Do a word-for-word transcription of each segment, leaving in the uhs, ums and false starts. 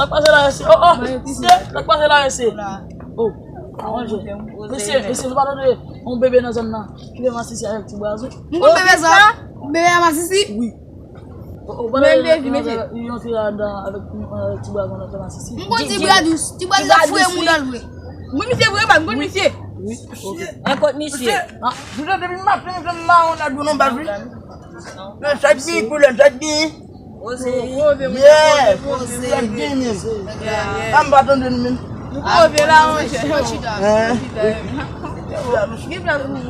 Sa k pase la, mesye? Oh, oh, mesye, sa k pase la, mesye? Oh, aranje. Mesye, mesye, nou pa tande yon bebe nan zòn nan ki te masisi avèk ti bwa wi. Nou konn bebe sa? Bebe a masisi? Wi. Oh, oh, men depi, mesye. Yon ti ladan avèk ti bwa nan masisi. M konn ti bwa dous, ti bwa dous ap fouye moun nan vre. Mwen misye vre, m konn misye. Wi, ok. Mwen konn misye. Ah, misye depi maten, misye mawon nan dou non, pa vre. Men sa ki koulè, sa ki Oze. Yes. Oze. Sa ki men. A m pa tande nou menm. Nou koze la, monchè. Hein?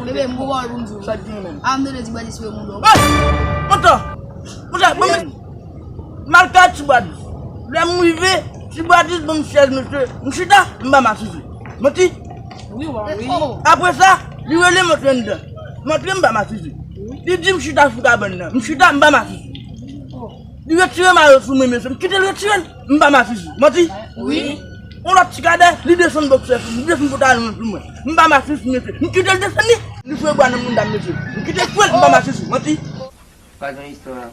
Bebe, m gon pawòl pou m di w. Sa ki men. A m tande ti bwa dous fouye moun nan. Montan. Montan, bon, men. Malka ti bwa dous. Lè m rive, ti bwa dous ban m chèz, mesye. M chita, m ba masisi. Manti? Wi, wi. Apre sa, li rele m antre anndan. M antre, m ba masisi. Li di m chita sou kabann nan. M chita, m ba masisi. Li retire mayo sou mwen, mesye. M kite l retire l, m ba masisi. Manti? Wi. Yon lòt ti kadè, li desann bòksè sou mwen, li desann pantalon sou mwen. M ba masisi, mesye. M kite l desann li. Li fwe bwa nan mouda m, mesye. M kite l fwe l, m ba masisi. Manti? Pa gen istwa.